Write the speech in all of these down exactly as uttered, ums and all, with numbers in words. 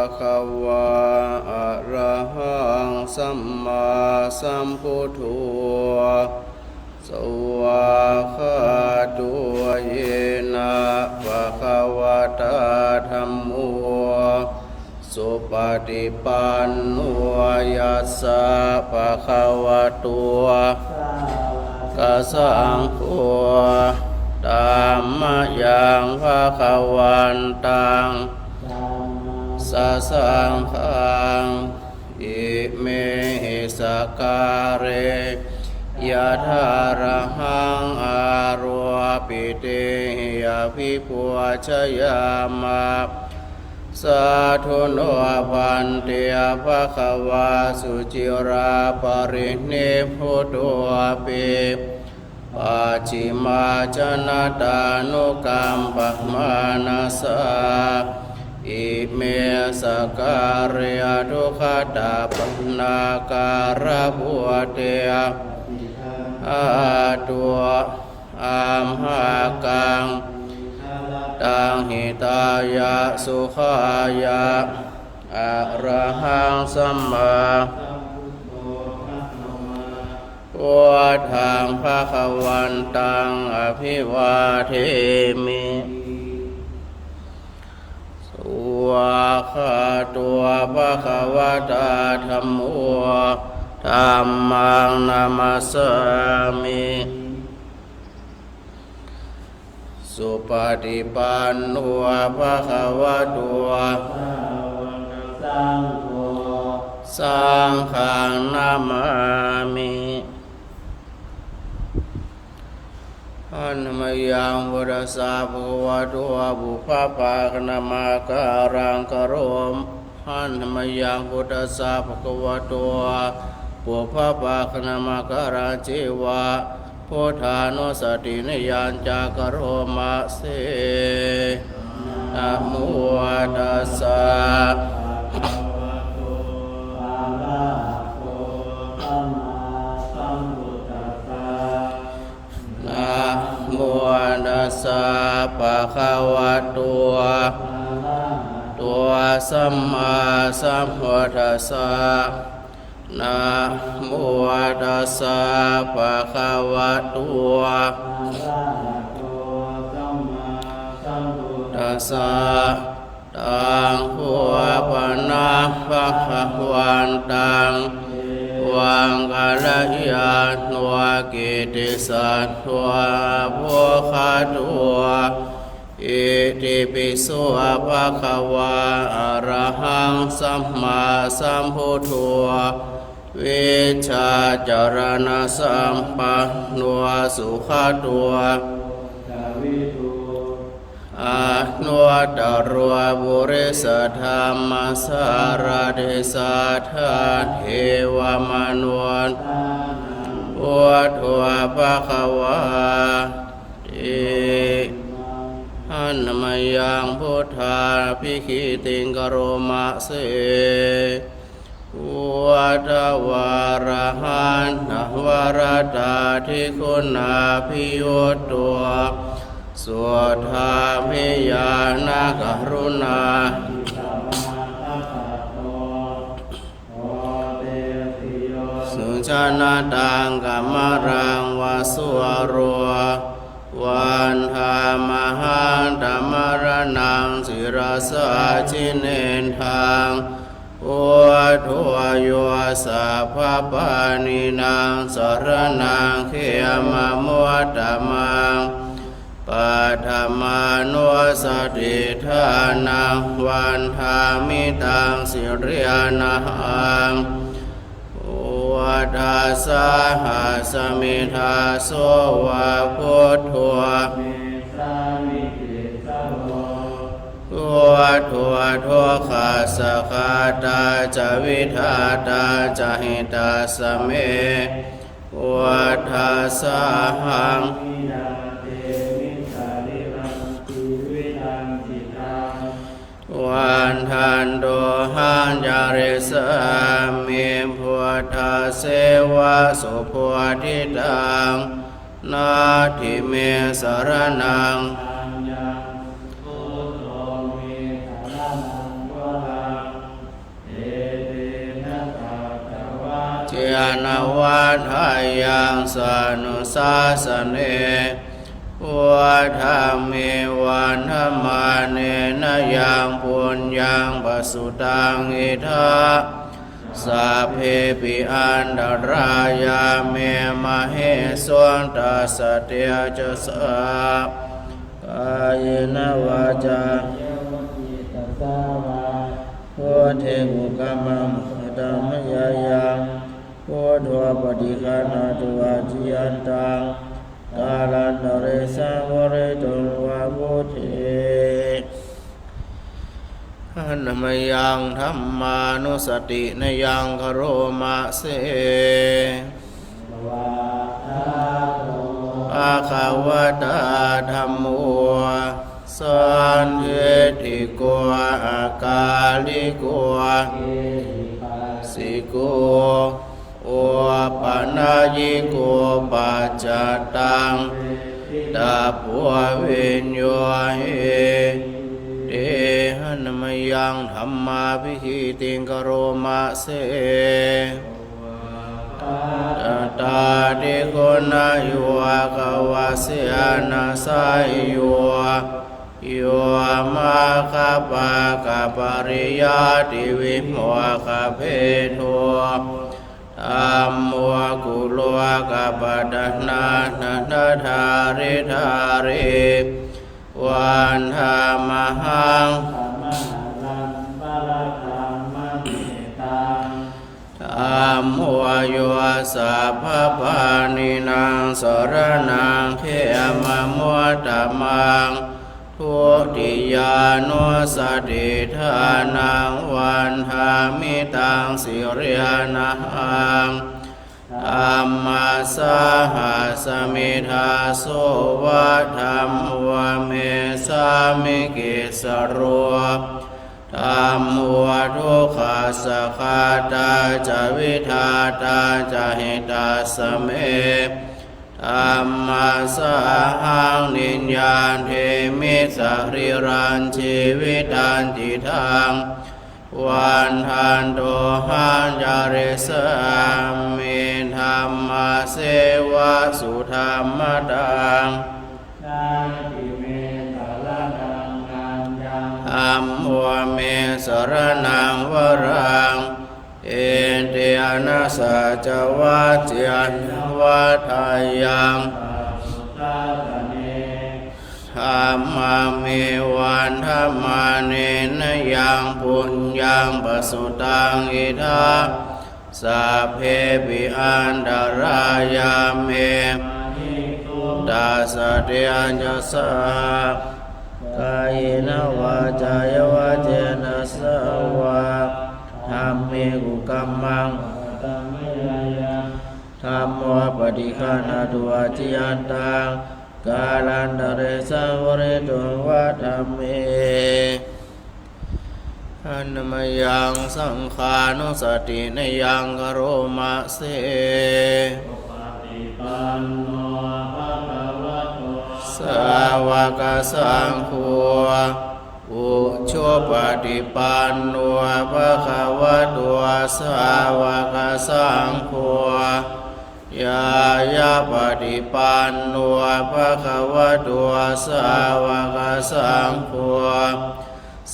bhagavā arahaṃ sammāsambuddho svākkhāto yena bhagavatā dhammo supaṭipanno yassa bhagavato sāvakasaṅgho tammayaṃ bhagavantaṃ sasaṅghaṃ imehi sakkāre yathārahaṃ āropitehi abhipūjayāma. Sādhu no bhante bhagavā suciraparinibbutopi pacchimājanatānukampamānasā ime sakkāre anuggatapaṇṇākārabhūte ātu amhākaṃ taṃ hitāya sukhāya arahaṃ sammā buddhaṃ bhagavantaṃ abhivādemi. Svākkhāto bhagavatā dhammo dhammaṃ namassāmi. Supaṭipanno bhagavato saṅghaṃ namāmi. Handa mayaṃ buddhassa bhagavato pubbabhāganamakāraṃ karom. Handa mayaṃ buddhassa bhagavato pubbabhāganamakārañceva buddhānussatinayañca karoma se. Namo tassa bhagavato arahato sammāsambuddhassa. Namo tassa bhagavato arahato sammāsambuddhassa. Namo tassa bhagavato arahato sammāsambuddhassa. Taṃ kho pana bhagavantaṃ devaṃ kālakirāno kittisaddo abbhuggato. Itipi so bhagavā arahaṃ sammāsambuddho vijjācaraṇasampanno sugato lokavidū anuttaro purisadammasārathi satthā devamanussānaṃ buddho bhagavāti. Handa mayaṃ buddhābhigītiṃ karoma se. Uddhavārahantavaratādiguṇābhiyutto suddhābhiñāṇakaruṇā sujanataṃ kamalaṃ va sūro vandāmahaṃ tamaraṇaṃ sirasā jinendaṃ. Buddho yo sabbapāṇīnaṃ saraṇaṃ khemamuttamaṃ paṭhamānussatiṭṭhānaṃ vandāmi taṃ sirīṇahaṃ. Buddhassāhasmi dāso va buddho me sāmikissaro. Buddho dukkhassa ghātā ca vidhātā ca hitassa me. Buddhassāhaṃ niyyādemi sarīrañjīvitañcidaṃ. Vandantohaṃ carissāmi buddhasseva subodhitaṃ. Natthi me saraṇaṃ aññaṃ, buddho me saraṇaṃ varaṃ. Yena vaḍḍheyyaṃ satthu sāsane, uddhaṃ me vandamānena yaṃ puññaṃ pasutaṃ idha, sabbepi antarāyā me māhesuṃ tassa tejasā. Kāyena vācāya va cetasā vā, buddhe kukammaṃ pakataṃ mayā yaṃ, buddho paṭiggaṇhatu accayantaṃ, kālantare saṃvarituṃ va buddhe. Handa mayaṃ dhammānussatinayaṃ karoma se. Bhagavatā dhammo sandiṭṭhiko akāliko ehipassiko opanayiko paccattaṃ veditabbo viññūhīti. Handa mayaṃ dhammābhigītiṃ karoma se. Attādiṭṭhikoṇayogavasena seyyo, yo maggapākapariyattivimokkhabhedo, dhammo kulokapatanā naṭṭhadāridhārī, vandāmahaṃ tamaharaṃ paranamāmi taṃ. Dhammo yo sabbapāṇīnaṃ saraṇaṃ khemamuttamaṃ, dutiyānussatiṭṭhānaṃ vandāmi taṃ sirenahaṃ. Dhammassāhasmi dāso va dhammo me sāmikissaro, dhammo dukkhassa ghātā ca vidhātā ca hitassa me, dhammassāhaṃ niyyādemi sarīrañjīvitañcidaṃ, vandantohaṃ carissāmi dhammasseva sudhammataṃ. Natthi me saraṇaṃ aññaṃ, dhammo me saraṇaṃ varaṃ, etena saccavajjena vaḍḍheyyaṃ satthu sāsane. Dhamme vandamānena yaṃ puññaṃ pasutaṃ idha, sabbepi antarāyā me māhesuṃ tassa tejasā. Kāyena vācāya va cetasā vā, dhamme kukammaṃ pakataṃ mayā yaṃ, dhammo paṭiggaṇhatu accayantaṃ, kālantare saṃvarituṃ va dhamme. Handa mayaṃ saṅghānussatinayaṃ karoma se. Sāvakasaṅgho, ujupaṭipanno bhagavato sāvakasaṅgho, ñāyapaṭipanno bhagavato sāvakasaṅgho,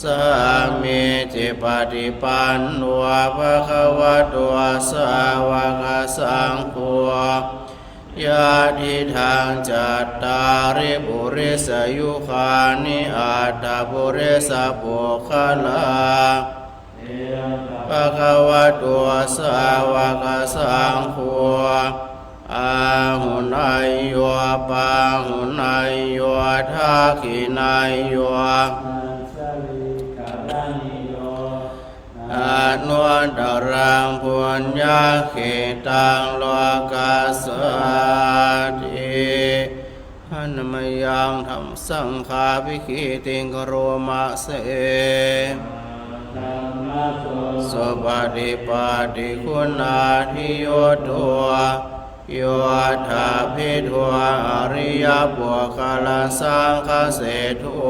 sāmīcipaṭipanno bhagavato sāvakasaṅgho, yadidaṃ cattāri purisayugāni aṭṭha purisapuggalā, esa bhagavato sāvakasaṅgho, āhuneyyo pāhuneyyo dakkhiṇeyyo añjalikaraṇīyo, anuttaraṃ puññakkhettaṃ lokassāti. Handa mayaṃ dhammasaṅghābhigītiṃ karoma se. Supaṭipattiguṇādiyutto, yoṭṭhabbidho ariyapuggalasaṅghaseṭṭho,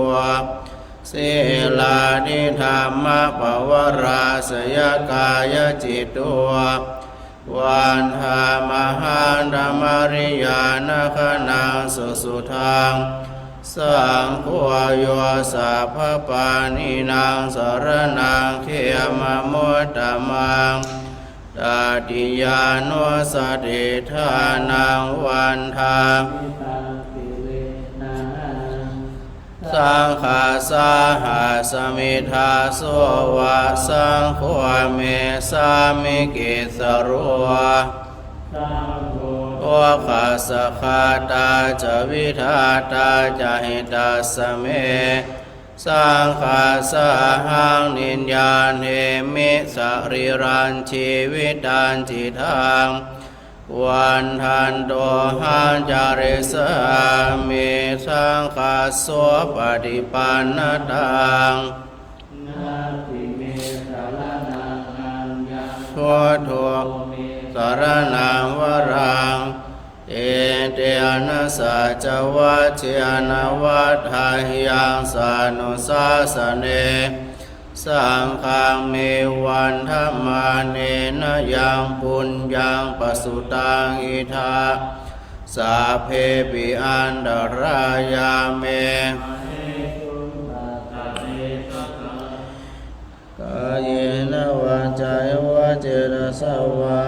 sīlādidhammapavarāsayakāyacitto, Vandāmahaṃ tamariyāna gaṇaṃ susuddhaṃ. Saṅgho yo sabbapāṇīnaṃ saraṇaṃ khemamuttamaṃ. Tatiyānussatiṭṭhānaṃ vandāmi taṃ sirenahaṃ. Saṅghassa hasmi dāso va, saṅgho me sāmikissaro. Saṅgho dukkhassa ghātā ca, vidhātā ca hitassa me. Saṅghassāhaṃ niyyādemi, sarīrañjīvitañcidaṃ. Vandantohaṃ carissāmi, saṅghassopaṭipannataṃ. Natthi me saraṇaṃ aññaṃ, buddho me saraṇaṃ varaṃ. Etena saccavajjena, vaḍḍheyyaṃ sassāsane. Saṅghaṃ me vandamānena, yaṃ puññaṃ pasutaṃ idha, sabbepi antarāyā me. Kāyena vācāya va cetasā vā,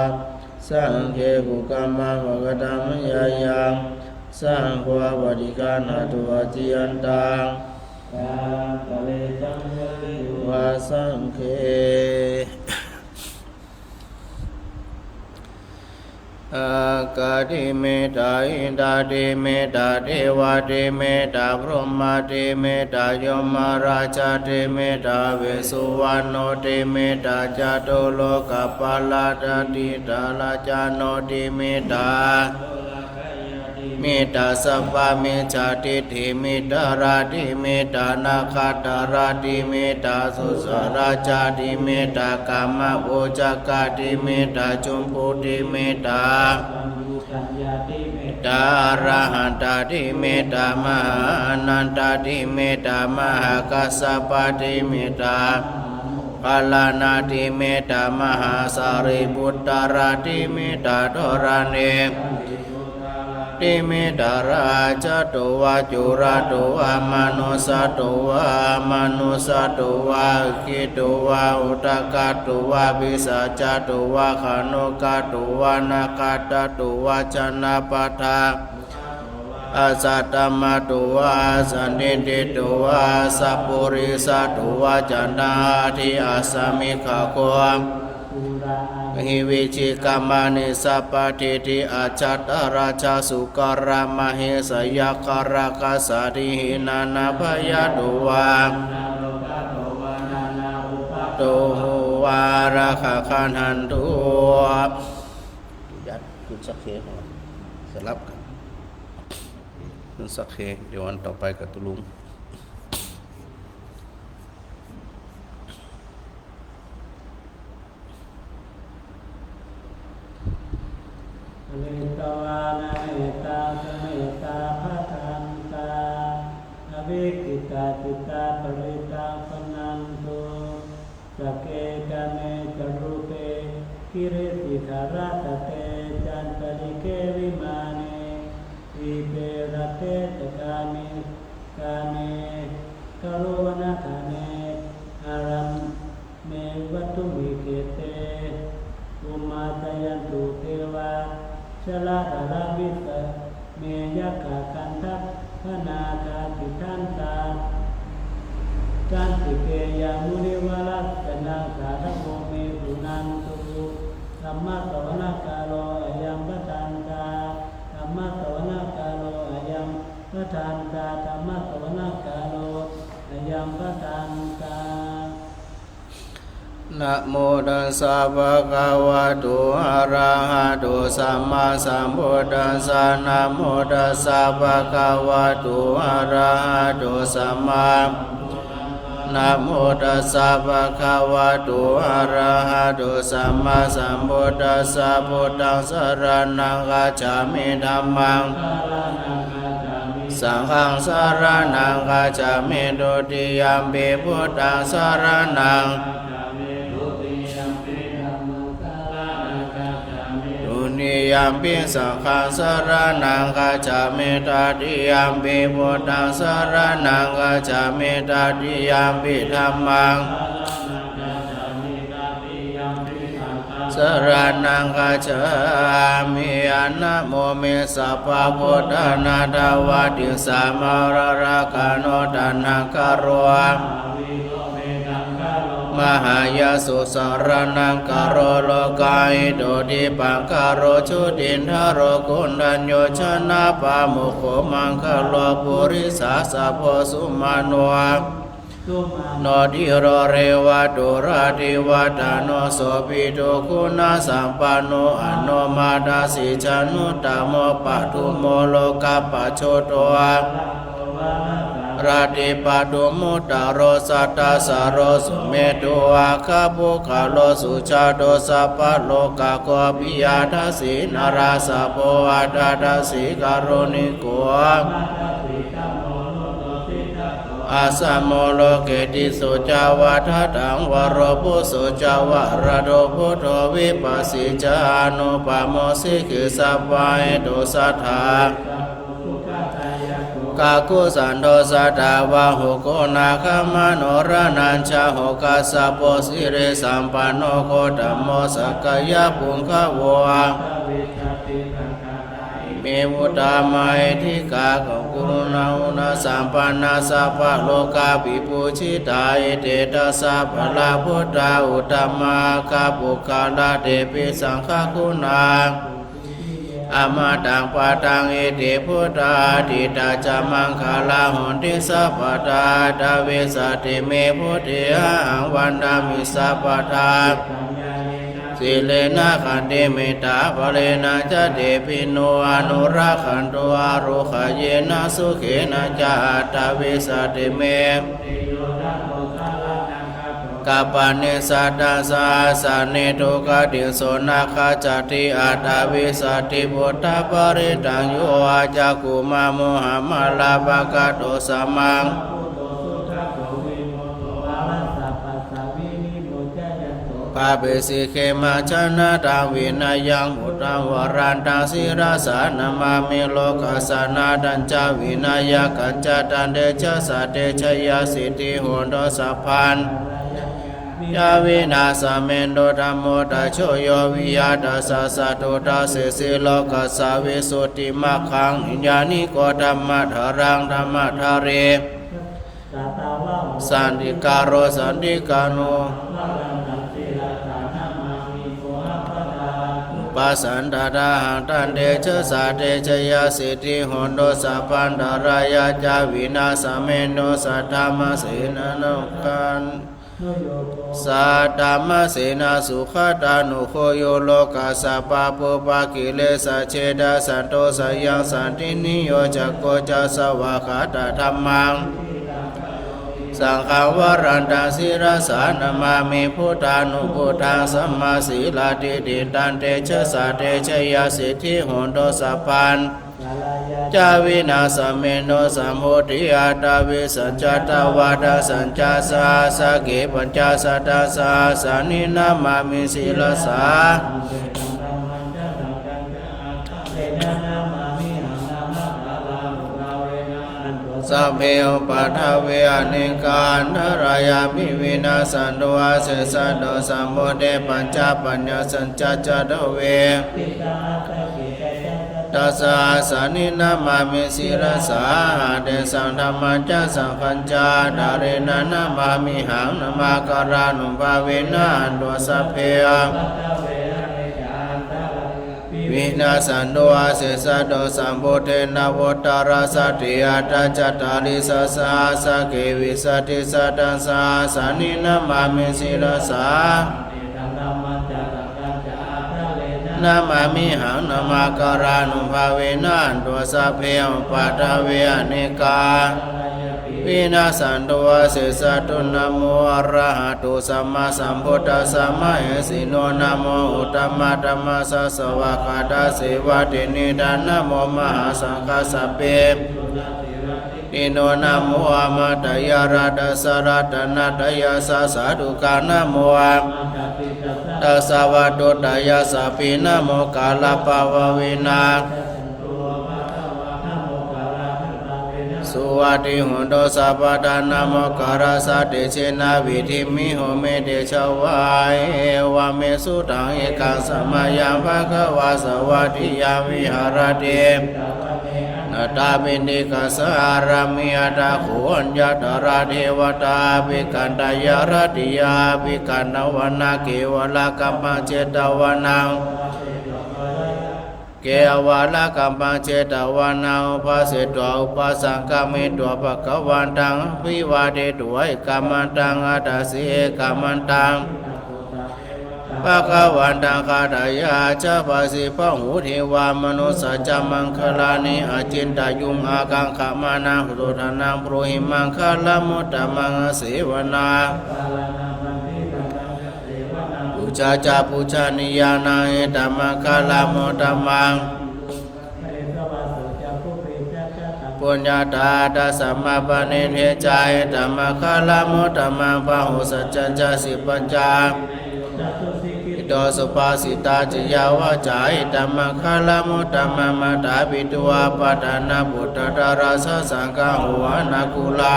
saṅghe kukammaṃ pakataṃ mayā yaṃ, saṅgho paṭiggaṇhatu accayantaṃ. Kālantare saṃvarituṃ va saṅghe. Aggadhi mettā, indaddhi mettā, devaddhi mettā, brahmadhi mettā, yamarājādhi mettā, vesuvaṇṇodhi mettā, catulokapāladādhi, rājānodhi mettā, mettā, sabbamijjhadiṭṭhi mettā, radhi mettā, nakkhattarādhi mettā, sūjarājādhi mettā, kammapujakkhādhi mettā, jumbuddhi mettā, mettā, arahantādhi mettā, mahānandādhi mettā, mahākassapadhi mettā, moggallānādhi mettā, mahāsārīputtarādhi mettā, dharaṇī dhi mettā, rājatto vā corato vā manussato vā amanussato vā aggito vā udakato vā pisācato vā khāṇukato vā nakkhattato vā janapadato vā asaddhammato vā asandiṭṭhito vā asappurisato vā caṇḍahatthiasmiṃ gabbhā hi vicchikamaṇisappadīti ajātaracchasūkaramahisayakkharakkhasādīhi nānābhayato vā to vā rakkhaṃ bandhatu. ญาติ ขึ้นสักเคของเรา สลับกัน ขึ้นสักเค เดี๋ยววันต่อไปกับตุลุง Pharitvāna mettaṃ samettā bhadantā, avikkhittacittā parittaṃ bhaṇantu. Sagge kāme ca rūpe girisikharataṭe cantalikkhe vimāne, dīpe raṭṭhe ca gāme kāme taruvanagahane arāme gehavatthumhi khette, bhummā cāyantu devā jalathalavisame yakkhagandhabbanāgā, tiṭṭhantā santike yaṃ munivaravacanaṃ sādhavo me suṇantu. Dhammassavanakālo ayambhadantā. Dhammassavanakālo ayambhadantā. Dhammassavanakālo ayambhadantā. Namo tassa bhagavato arahato sammāsambuddhassa. Namo tassa bhagavato arahato sammā Namo tassa bhagavato arahato sammāsambuddhassa. Buddhaṃ saraṇaṃ gacchāmi. Dhammaṃ Saṅghaṃ saraṇaṃ gacchāmi. Dutiyampi buddhaṃ saraṇaṃ. Dutiyampi saṅghaṃ saraṇaṃ gacchāmi. Tatiyampi buddhaṃ saraṇaṃ gacchāmi. Tatiyampi dhammaṃ saraṇaṃ gacchāmi. Anamo me sabbabuddhānaṃ dvattiṃsamārakkhaṇo taṇhaṅkaro mahāyaso saraṇaṅkaro lokahito dīpaṅkaro jotindharo koṇḍañño janapāmokkho maṅgalo purisāsabho sumano no dhīro revato rativaḍḍhano sobhito guṇasampanno anomadassī januttamo padumo lokapajjoto ratipadumo taro sattasaro sumedho aggapuggalosujāto sabbalokaggo piyadassī narāsabho atthadassī kāruṇiko asamo loke tisso ca vadattham varo phusso ca varado buddho vipassī ca anūpamo sikhī sabbāhetu sadā kakusandho satthavāho koṇāgamano raṇañjaho kassapo sirisampanno gotamo sakyapuṅgavo me vuṭṭhāmahiddhikā guṇaguṇasampannā sabbalokavibhūjitā ete dasabalā buddhā uttama aggapuggalā tepi saṅghaguṇā amataṃ pattaṃ iti buddhā atītā ca maṅgalā honti sabbadā aṭṭhavīsati me buddhe ahaṃ vandāmi sabbadā sīlena khantimettābalena ca tepi no anurakkhantu ārogyena sukhena ca aṭṭhavīsati me kappāni satasahassāni duggatiṃ so na gacchati aṭṭhavīsati buddhaparittaṃ yo accakumamohamālapakaṭo samaṃ bhavesi khemajanataṃ vinayaṃ buddhaṃ varantaṃ sirasā namāmi lokassa nāthañca vināyakañca tantejasā te jayasiddhi hotu sabban ca vināsamentu dhammo dhajo yo viya tassa satthu dassesi lokassa visuddhimaggaṃ niyyāniko dhammadharaṃ dhammadhari santikaro santikano pasantadāhaṃ tantejasā te jayasiddhi hotu sabbantarāyā ca vināsamentu saddhammasenanukkan saddhammasenā sugatānugo yo lokassa pāpūpakilesajetā santo sayaṃ santiniyojako ca svākkhātadhammaṃ saṅghaṃ varantaṃ sirasā namāmi buddhānubuddhaṃ sammāsīladiṭṭhiṃ tantejasā te jayasiddhi hotu sabban ca vināsamentu sambuddhe aṭṭhavīsañca dvādasañca sahassake pañcasatasahassāni namāmi sirasā sabbe upaddave anekā antarāyāpi vinassantu asesato sambuddhe pañcapaññāsañca ca dve tasahassāni namāmi sirasā tesaṃ dhammañca saṅghañca ādarena namāmihaṃ namakārānubhāvena hantvā sabbe vinassantu asesato sambuddhe navuttarasatiyātaccattāḷīsasahassake vīsatisatasahassāni namāmi sirasā namāmihaṃ namakārānubhāvena hantvā sabbe upaddave anekā vinassantu asesato. Namo arahato sammāsambuddhassa mahesino. Namo uttamadhammassa svākkhātasseva tenidha. Namo mahāsaṅghassāpi Ino namo Amartaya Ratnasāratanatayassa Sādhukaṃ namo Amartassa Vatthuttayassapi namo Gārabhāvena Suvatthi hotu sabbadā. Namokārassa tejena vidhimhi homi tejavā. Evaṃ me sutaṃ ekaṃ samayaṃ bhagavā sāvatthiyaṃ viharati jetavane anāthapiṇḍikassa ārāme. Atha kho aññatra devatā abhikkantā āratiyā abhikkantavā na kevalakampaṃ jetavānaṃ kevalakampaṃ jetavānaṃ upasetvā upasaṅkamitvā bhagavantaṃ abhivādetvā ekamantaṃ aṭṭhāsi. Ekamantaṃ bhagavantaṃ gathāya ācikkhasi bahū devā manussā ca maṅgalāni. Acintayuṃ ākaṅkhamānā sotthānaṃ brūhi maṅgalamuttamaṃ. Asevanā pūjā ca pūjanīyānaṃ etammaṅgalamuttamaṃ. Puññatā attasammāpaṇidhi ca etammaṅgalamuttamaṃ. Bāhusaccañca sippañca sujjhā subhāsitā ca yā vācā etammaṅgalamuttamaṃ. Mātāpitu upaṭṭhānaputtadārassa saṅgaho anākulā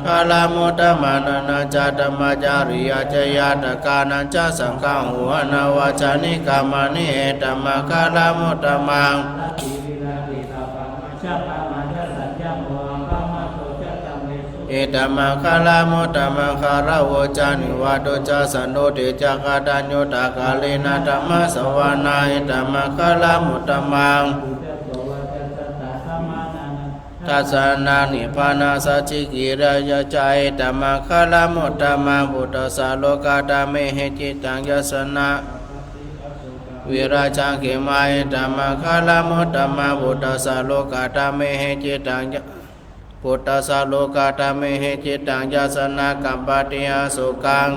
maṅgalamuttamaṃ. Dānañca dhammacariyā ca ñātakānañca saṅgaho anavajjāni kammāni etammaṅgalamuttamaṃ. Etammaṅgalamuttamaṃ. Gāravo ca nivāto ca santuṭṭhī ca kataññutā kālena dhammassavanaṃ etammaṅgalamuttamaṃ. Dassanā nibbānasacchikiriyā ca etammaṅgalamuttamaṃ. Phuṭṭhassa lokadhammehi cittaṃ yassa na virajaṃ khemā etammaṅgalamuttamaṃ. Phuṭṭhassa lokadhammehi cittaṃ ya- phuṭṭhassa lokadhammehi cittaṃ yassa na kampati asokaṃ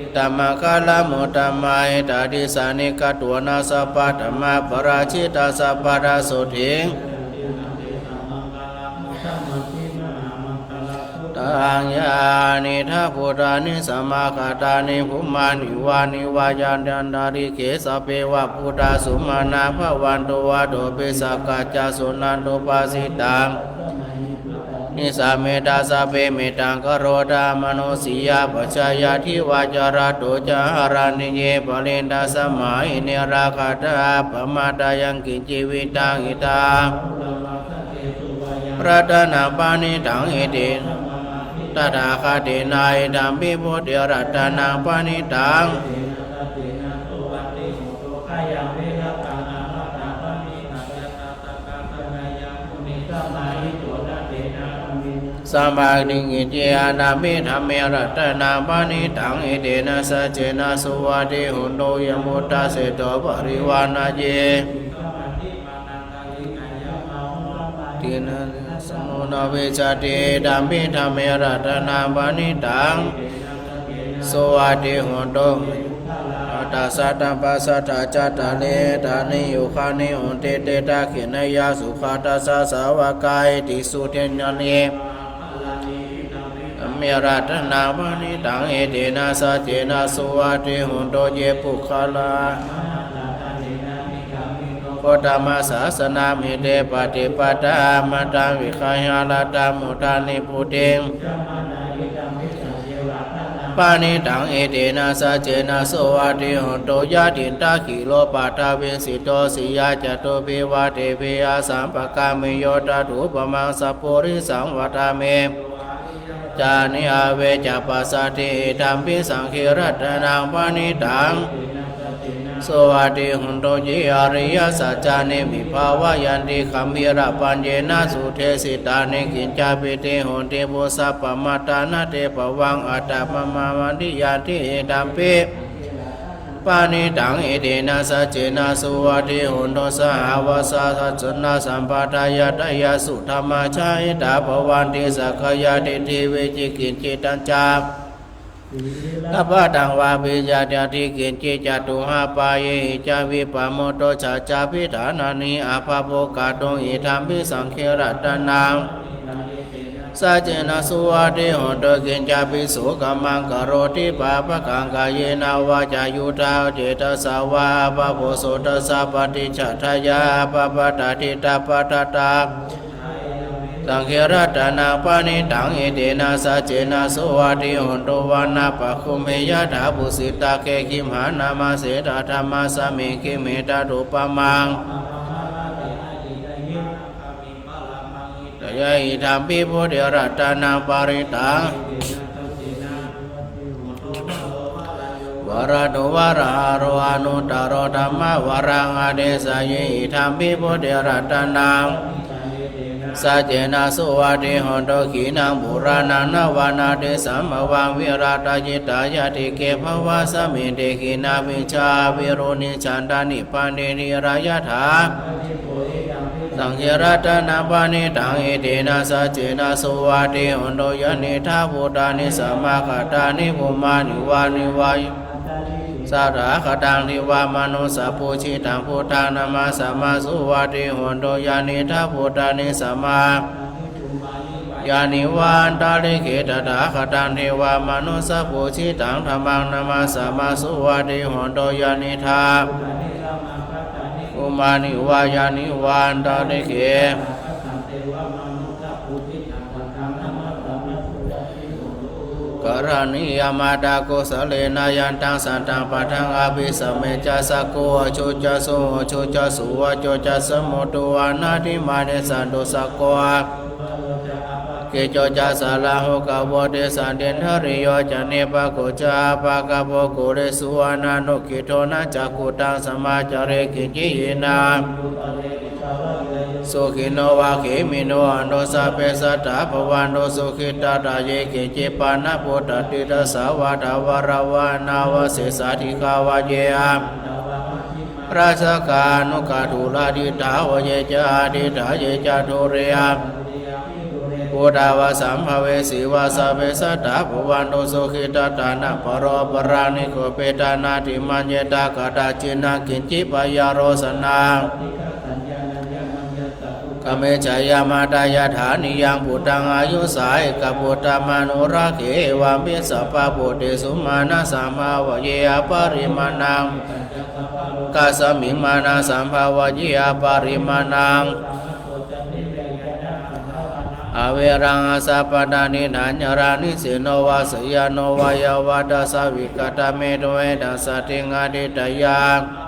etammaṅgalamuttamaṃ. Etādisāni katvāna sabbatthamaparājitā sabbattha sotthiṃ taṃ yānīdha bhūtāni samāgatāni bhummāni vā nivāyantantalikkhe sabbeva bhūtā sumanā bhavantu athopi sakkacca suṇantu bhāsitaṃ. Nisāmetha sabbe mettaṃ karotha mānusiyā pajāya divā ca ratto ca haranti ye baliṃ tasmā hi ne rakkhatha appamattā. Yaṃ kiñci vittaṃ idha ratanaṃ paṇītaṃ ete tathāgatena idampi buddhe ratanaṃ paṇītaṃ. Sampādi kiñci idampi dhamme ratanaṃ paṇītaṃ etena saccena suvatthi hotu. Yambuddhaseṭṭho parivaṇṇayī tena samūḷho na vijjati idampi dhamme ratanaṃ paṇītaṃ suvatthi hotu. Aṭṭha sataṃ pasatthā cattāri etāni yugāni honti te dakkhiṇeyyā sugatassa sāvakā iti suddhi ñāṇe dhamme ratanaṃ paṇītaṃ etena saccena suvatthi hotu. Ye puggalā gotama sāsanamhi te pattipattā amataṃ vigayha laddhā mudhā nibbutiṃ paṇītaṃ etena saccena suvatthi hotu. Yathindakhīlo paṭhaviṃ sito siyā catubbhi vātebhi asampakampiyo tathūpamaṃ sappurisaṃ vadāmi. Cāni avecca passati idampi saṅghe ratanaṃ paṇītaṃ suvatthi hotu. Ye ariyasaccāni vibhāvayanti gambhīrapaññena sudesitāni kiñcāpi te honti bhusappamattā na te bhavaṃ aṭṭhamamāvantiyanti idampi paṇītaṃ etena saccena suvatthi hotu. Sahāvassa saccena sampādāya tayassu dhammā jahitā bhavanti sakkāyadiṭṭhi vicikicchitañca labhantaṃ vā piyāti kiñci, catūhapāyehi ca vippamutto, cha cha bhidhānāni abhabbo kātuṃ, idampi saṅghe ratanaṃ. Saccena suvatthi hotu. Kiñcāpi so kammaṃ karoti pāpakaṃ, kāyena vācāyuda cetasā vā, abhabbo so tassa paṭicchadāya, abhabbatā ṭhitā padattā, saṅghe ratanaṃ paṇītaṃ, etena saccena suvatthi hotu. Vanappagumbe yathā phussitagge, gimhānamāse tadamāsamiṃ, gimhe tathūpamaṃ, idampi buddhe ratanaṃ paṇītaṃ, varado varāharo anuttaro dhammavaraṃ adesayi, idampi buddhe ratanaṃ, saccena suvatthi hotu. Khīṇaṃ purāṇaṃ navaṃ natthi sambhavaṃ, virattacittāyatike bhavasmiṃ, te khīṇabījā aviruḷhichandā, nibbanti dhīrā yathā, saṅghe ratanaṃ paṇītaṃ, etena saccena suvatthi hotu. Yānīdha bhūtāni samāgatāni, bhummāni vā nivā, tathāgataṃ devamanussapūjitaṃ, buddhaṃ namassāma suvatthi hotu. Yānīdha bhūtāni samā, yāni va antalikkhe, tathāgataṃ devamanussapūjitaṃ, dhammaṃ namassāma suvatthi hotu. Yānīdha bhummāni vā yāni va antalikkhe, karaṇīyamatthakusalena, yantaṃ santaṃ padaṃ abhisamecca, sakko ujū ca suhujū ca, suvaco cassa mudu anatimānī, santussako kicco ca, sārahukavutti, santindriyo ca nipako ca, appagabbho kulesu ananugiddho, na ca khuddaṃ samācare kiñci, yena sukhino vā khemino hontu, sabbe sattā bhavantu sukhitattā. Ye keci pāṇabhūtatthi, tasā vā thāvarā vā anavasesā, dīghā vā ye rassakā aṇukathūlā, diṭṭhā vā ye ca adiṭṭhā, ye ca dūre abhimukhī bhūtā vā sambhavesī vā, sabbe sattā bhavantu sukhitattā. Na paro paraṃ nikubbetha, nātimaññetha katthaci naṃ kiñci, byārosanā kame jayamattā yathā, niyaṃ puttaṃ āyusā ekaputtamanurakkhe, evampi sabbabhūtesu, mānasambhāvaye aparimāṇaṃ, kasmiṃ mānasambhāvaye aparimāṇaṃ, averaṃ asapattaṃ tiṭṭhañcaraṃ, nisinno vā sayāno vā, yāvatassa vigatamiddho, etaṃ satiṃ adhiṭṭheyya,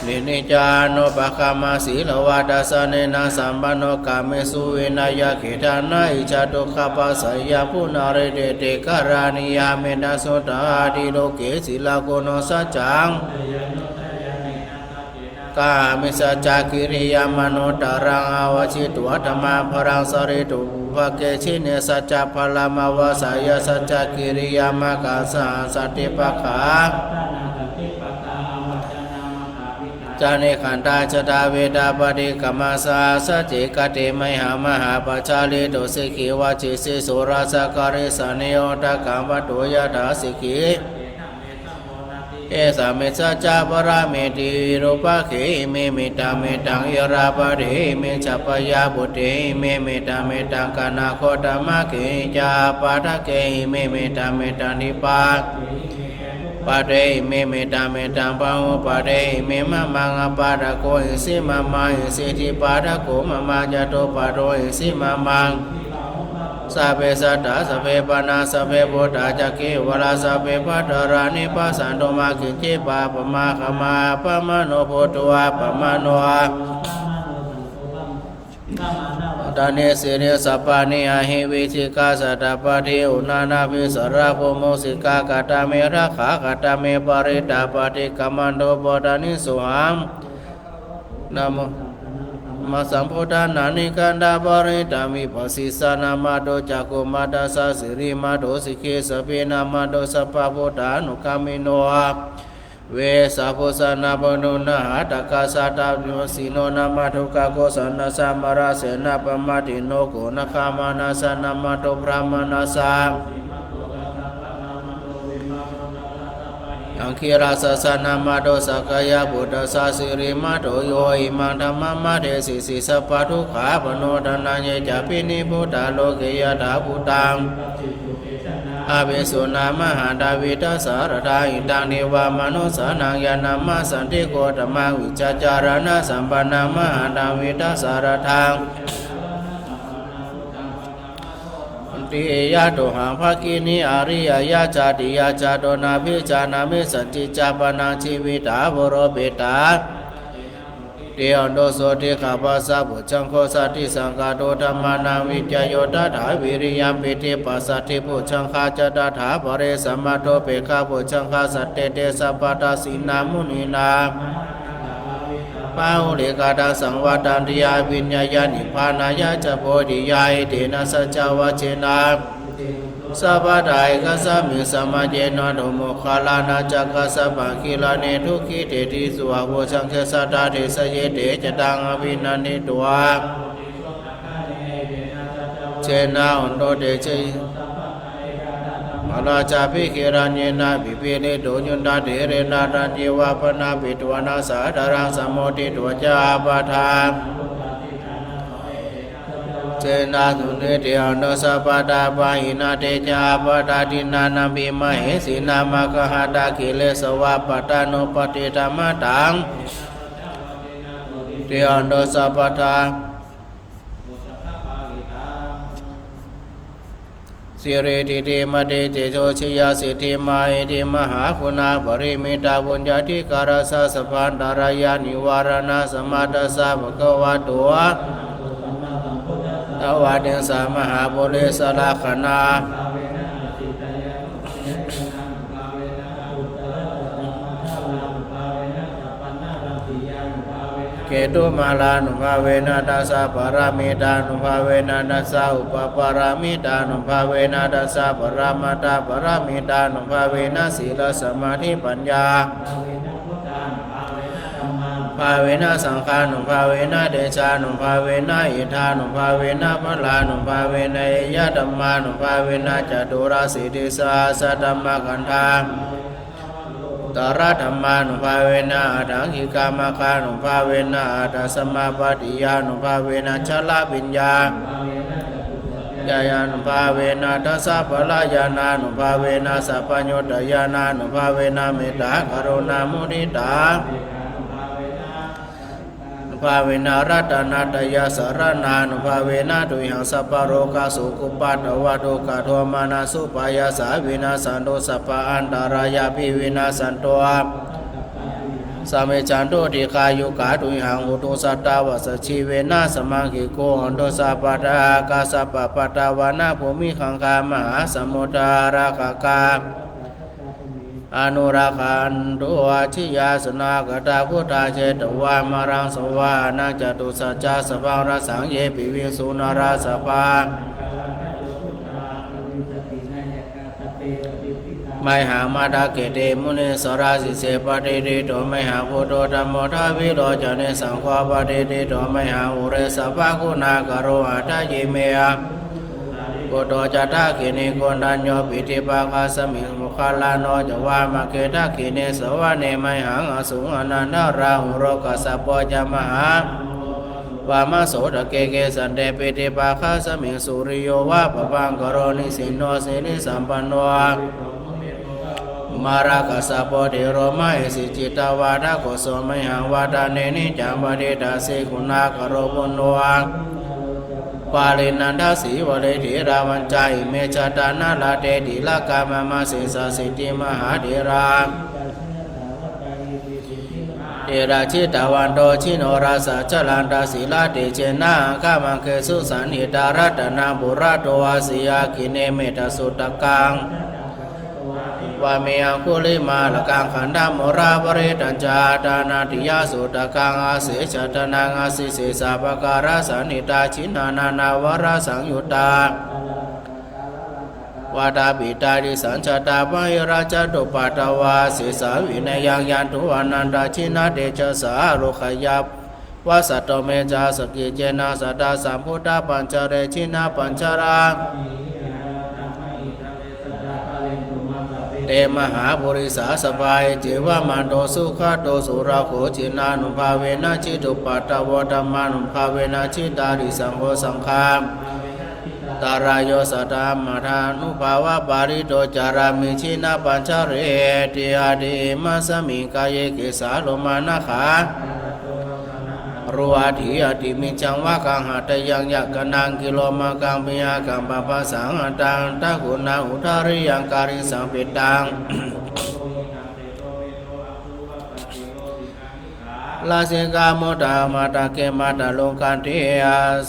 niccānupagamma sīlavā dassanena sampanno, kāmesu vineyya gedhaṃ, na hi jātu gabbhaseyyaṃ punaretīti. Karaṇīyā mettasuttā ādi, loke sīlaguṇo saccaṃ, kāmi saccakiriyamanuttaraṃ, āvajjitvā dhammabalaṃ, sārīputtabhāge jine saccabalaṃ, āva saccakiriyamakkhaṃ, saha sati pakkhā ca nikkhandhā, jātā veda paṭikkama, saha sacce kate mayhaṃ, mahāpajjalito sikhī, vajjī sīsū rājā karīsāni, odakaṃ pattu yathā sikhī. Etame saccaparameti. Virūpakkhe ime mettamettaṃ, irāpadeshe ime sappāṇabhūte ime mettamettaṃ, kaṇhagotamakhe ca appādakehi ime mettamettaṃ, dipā pade ime mettamettaṃ, bahupade ime mamaṃ, appādako esi mama, esi dipādako mama, catupādo esi mamaṃ. Sabbe sattā sabbe pāṇā sabbe bhūtā ca kevalā, sabbe bhadrāni passantu, mā kiñci pāpam āgamā. Appamāṇo buddho appamāṇo a- Tane sire sabbāni ahi vicchikā satapadī uṇṇānābhī sarabū mūsikā. Katā me rakkhā katā me parittā paṭikkamantu bhūtāni sohaṃ namo sambuddhaṃ. Nānīkantaparittaṃ vipassissa namatthu cakkhumantassa sirīmato sikhissapi namatthu sabbabhūtānukampino. Vessabhussā namatthu ñātakassa taruvanagino namatthu kakusandhassa mārasenā pamādino koṇāgamassa namatthu brāhmaṇassa Aṅgīrasassa nāmato sakyaputtassa sirīmato yo imaṃ dhammamadesesi satthā sabbadukkhāpanūdanaṃ ye cāpi nibbutā loke yathābhūtaṃ apisuṇā mahatā vītasāradā hitaṃ devamanussānaṃ yaṃ namassanti gotamaṃ vijjācaraṇasampannaṃ mahataṃ vītasāradaṃ. Tiyatuhaṃ bhagini ariyajātiyā jāto nābhijānāmi sañcicca pāṇaṃ jīvitā voropetā. Tiyaṃ doso dighāpasa bojjhaṅgo satisaṅkhāto dhammānaṃ vicayo tathā viriyampīti passaddhi bojjhaṅgā ca tathāpare samādhupekkhā bojjhaṅgā sattete sabbattaṃ sīnamuninā bahulīkataṃ saṃvattanti abhiññāya nibbānāya ca bodhiyā etena saccavajjena sabbadā ekasmiṃ samaye nātho moggallānañca kassapaṃ gilāne dukkhite disvā bojjhaṅge satta desaye te ca taṃ abhinanditvā jena hontu te jayī. Mārā ca abhikiraññena vipīḷito yuttatthirena taññeva bhaṇāpetvāna sādaraṃ sammoditvā ca ābādhā jena hontu te. Tiyaṃ doso sabbattha pahīnā te ca ābādhā tiṇṇannampi mahesinaṃ maggāhatakilesavappattānuppattidhammataṃ. Tiyaṃ doso sabbattha siriṭṭhitī matī tejojiyā siddhi mahiddhi mahāguṇāparimitapuññādhikārassa sabbantarāyanivāraṇasamatthassa bhagavato arahato sammāsambuddhassa dvattiṃsamahāpurisalakkhaṇā ketumālānubhāvena dasapāramitānubhāvena dasaupaparamitānubhāvena dasaparamatthapāramitānubhāvena sīlasamādhipaññā bhāvena saṅghānubhāvena tejānubhāvena iddhānubhāvena balānubhāvena ñeyyadhammānubhāvena caturāsītisahassadhammakkhandhā taradhammānubhāvena aṭṭhaṅgikamaggānubhāvena aṭṭhasamāpattiyānubhāvena chaḷabhiññā ñāṇānubhāvena dasabalañāṇānubhāvena sabbaññutañāṇānubhāvena mettākaruṇāmudiṭā bhāvena ratanattayasaraṇānubhāvena tuyhaṃ sabbarogā sokūpaddavā dukkhadomanassupāyāsā vinassantu sabbaantarāyāpi vinassantu samijjhantu dīghāyukā tuyhaṃ hotu satavassajīvena samaṅgiko hotu sabbadā. Ākāsapabbatavanabhūmigaṅgāmahāsamuddā ārakkhakā anurakkhantu ajjeyyasanā. Katvāna kaṭṭhamudrā jetvā māraṃ savāhanaṃ catusaccāsabhaṃ rasaṃ ye piviṃsu narāsabhā mayhaṃ matthake te munissarā. Sīse patiṭṭhito mayhaṃ buddho dhammo dvilocane saṅgho patiṭṭhito mayhaṃ ure sabbaguṇākaro. Hadaye me buddho ca dakkhiṇe koṇḍañño piṭṭhibhāgasmiṃ moggallāno ca vāmake. Dakkhiṇe savane mayhaṃ āsuṃ ānandarāhulo kassapo ca mahāsamago vāmasotake. Kesante piṭṭhibhāgasmiṃ suriyo va pabhaṅkaro nisinno sirisampanno kumārakassapo thero mahesī cittavādako. So mayhaṃ vadane niccaṃ patiṭṭhāsi guṇākaro. Puṇṇo pariṇādāsi vare theravañca ime jātā nalāṭe tilakā mama. Sesāsīti mahātherā therā jitavanto jinorasā jalantā sīlatejena aṅgamaṅgesu saṇṭhitā. Ratanaṃ purato āsi dakkhiṇe mettasuttakaṃ vāme aṅgulimālakaṃ. Khandhamoraparittañca āṭānāṭiyasuttakaṃ āse chadanaṃ āsi sesā pākārasaṇṭhitā. Jinā nānāvarasaṃyuttā vātapittādisañjātā bāhirajjhattupaddavā asesā vinayaṃ yantu anantajinatejasā. Ārogyā vasato me ca sakiccena sadā sambuddhapañjare. Jinapañjara Te mahāpurisāsabhā, iccevamanto sugutto surakkho, jinānubhāvena jitupaddavo, dhammānubhāvena jitārisaṅgho, saṅghānubhāvena jitārisaṅgho, antarāyo saddhammaṭṭhānubhāvapālito carāmi jinapañjareti. Atthi imasmiṃ kāye kesā lomā nakhā ro atthi, atthi mijjaṃ vakkaṃ hadayaṃ yakanaṃ kilomakaṃ piyakaṃ pabbasaṃ, antaṃ taguṇaṃ udariyaṃ karīsampetaṃ, lasikā mudhā matthake mattharo kantī.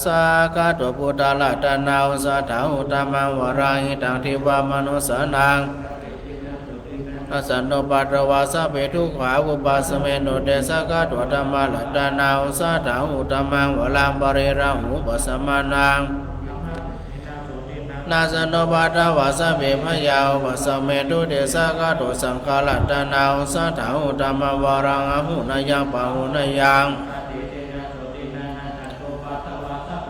Sakkatvā buddharatanaṃ osathaṃ uttamaṃ varaṃ, hitaṃ devamanussānaṃ, nassantupaddavā sabbe dukkhā vūpasamentu te. Sakkatvā dhammaratanaṃ osathaṃ uttamaṃ varaṃ, pariḷāhūpasamanaṃ, nassantupaddavā sabbe bhayā vūpasamentu te. Sakkatvā saṅgharatanaṃ osathaṃ uttamaṃ varaṃ, āhuneyyaṃ pāhuneyyaṃ,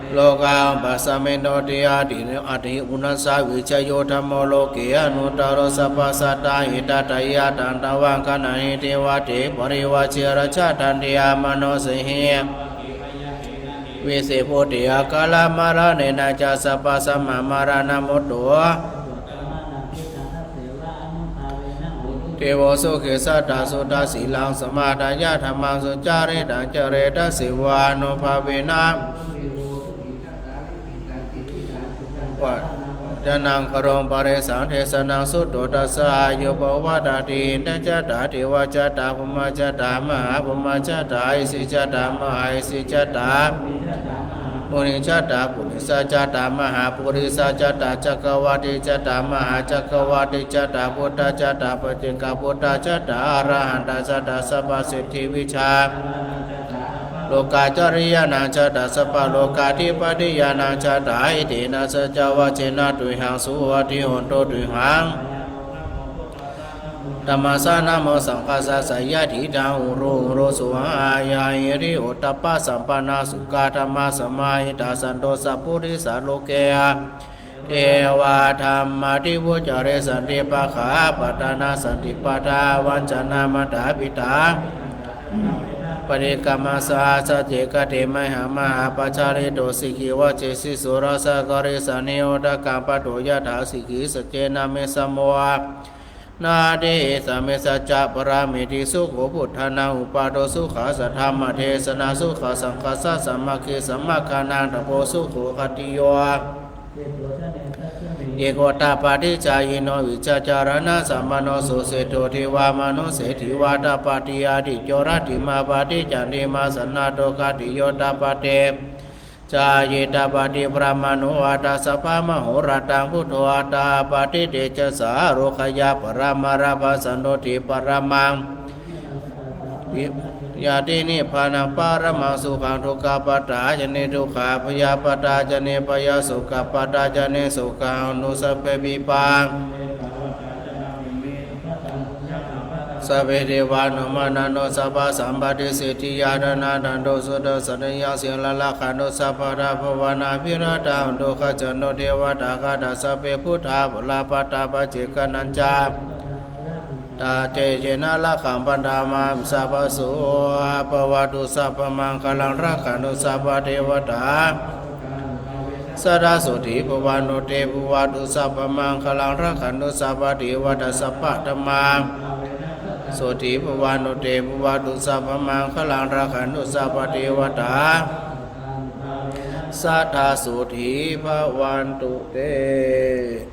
rogā vūpasamentu te. Atthi, atthi uṇhissavijayo dhammo loke anuttaro, sabbasattahitatthāya taṃ tvaṃ gaṇhanti devate. Parivajje rājadaṇḍe amanussehi, vise bhūte akālamaraṇena ca, sabbasampaṃ maraṇamuttamaṃ, devo sukhe sadā suddhasīlaṃ, samādāya dhammaṃ sucaritaṃ care, tasseva ānubhāvena vācanaṃ karomi, paresaṃ desanaṃ sutvā, tassa āyuṃ pavaḍḍhatīti. Indā cattāri devā cattāri brahmā cattāri mahābrahmā cattāri mahesī cattāri mahāsehī cattāri munisāsabhā, purisatādi cattāri mahāpurisāsabhā, cakkavatī cattāri mahācakkavatī cattāri, buddhā cattāri paccekabuddhā cattāri, arahantā cattāri sabbasiddhivijjā, lokacāriyānaṃ cattāri sabbalokadhipatiyānaṃ cattāri. Etena saccavajjena tuyhaṃ suvatthi hotu. Tuyhaṃ dhammassavanaṃ muttamaṃ, saṅghassāvakā yadidaṃ, ūru ūru svāhāya. Hiriottappasampannā sukkadhammasamāhitā, santo sappurisā loke devā dhammaddhimuccarissanti. Pāpā kataṃ na santi, pāpā vañcanā mātā pitā, paṭikkama saha sacce, kate mayhaṃ mahāpajjalito. Sikhī vajjesi sūrasaṅgarisaññī, odakaṃ patto yathā sikhī, saccena me samo natthi, esa me saccaparametti. Sukho buddhānaṃ uppādo, sukhā saddhammadesanā, sukhā saṅghassa sāmaggī, samaggānaṃ tapo sukho. Khatiyo ye gotā paṭijāyino, vijjācaraṇasampanno suseṭṭho, devamanusseshiva tappati. Ādicco rattimābhāti candimā sannaddho, khatiyo tappati ca ye tappati brāhmaṇo, atha sabbamahorattaṃ buddho tappati tejasā. Ārogyaparamalābhaṃ sotthi paramaṃ ñāti, nibbānaṃ paramaṃ sukhaṃ. Dukkhappattā ca niddukkhā, bhayappattā ca nibbhayā, sokappattā ca nissokā, hontu sabbepi pā sabbe devānumodantu sabbasampattisiddhiyā. Dānaṃ dadantu saddhaṃ sotthi sīlaṃ rakkhantu sabbadā, bhāvanābhiratā hontu gacchantu devatāgatā. Sabbe buddhā balappattā paccekānañca tejena rakkhaṃ bandhāmi sabbaso. Bhavatu sabbamaṅgalaṃ rakkhantu sabbadevatā. Sadā sotthī bhavantu te. Bhavatu sabbamaṅgalaṃ rakkhantu sabbadevatā. Sabbadhammā sotthī bhavantu te. Bhavatu sabbamaṅgalaṃ rakkhantu sabbadevatā. Sadā sotthī bhavantu te.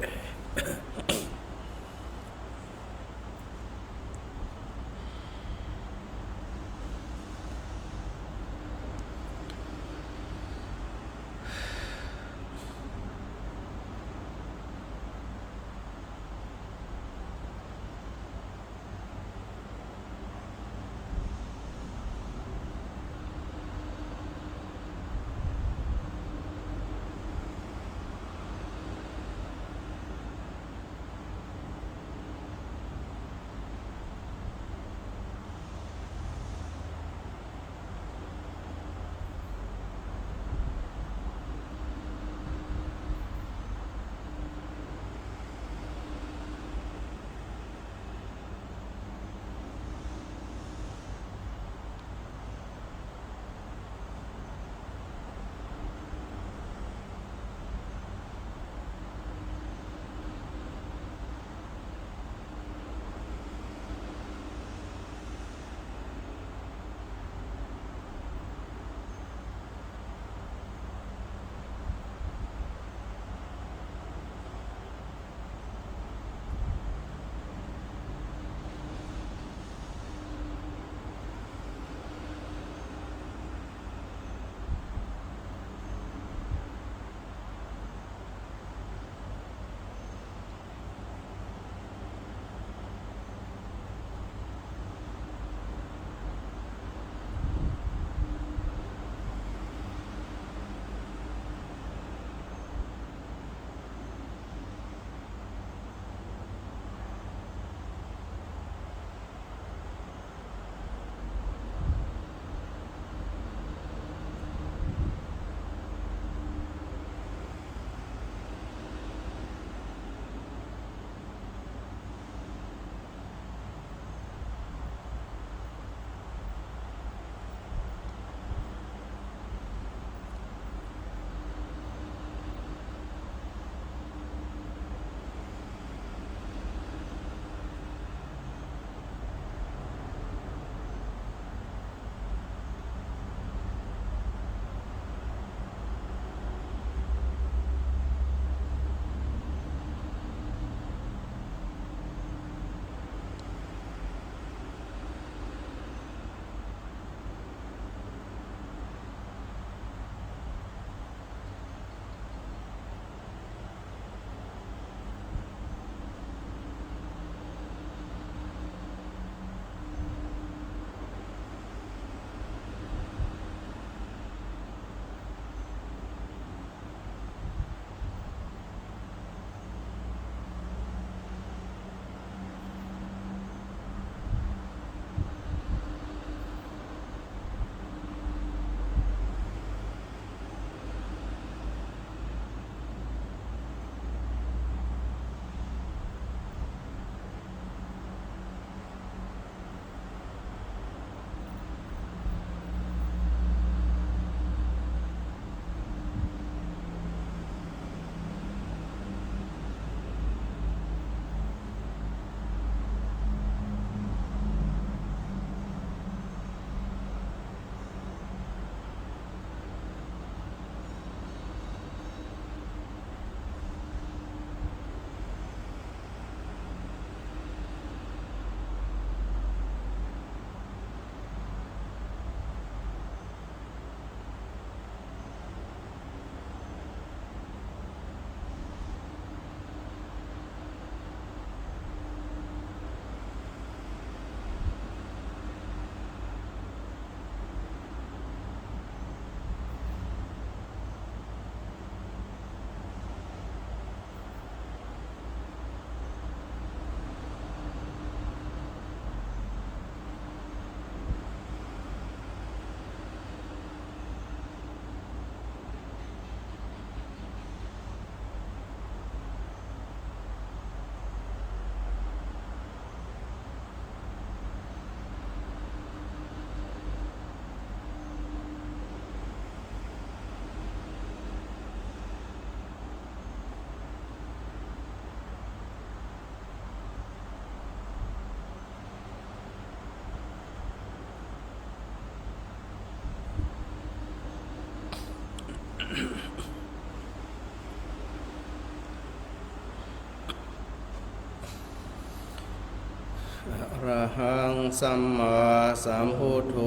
Arahaṃ sammāsambuddho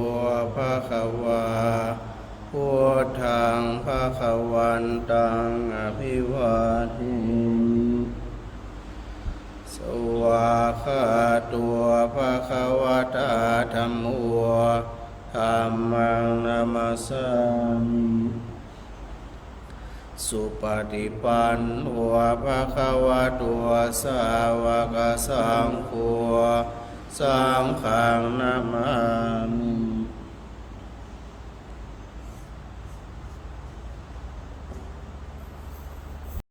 bhagavā, buddhaṃ bhagavantaṃ abhivādemi. Svākkhāto bhagavatā dhammo, dhammaṃ namassāmi. Supaṭipanno bhagavato sāvakasaṅgho, saṅghaṃ namāmi.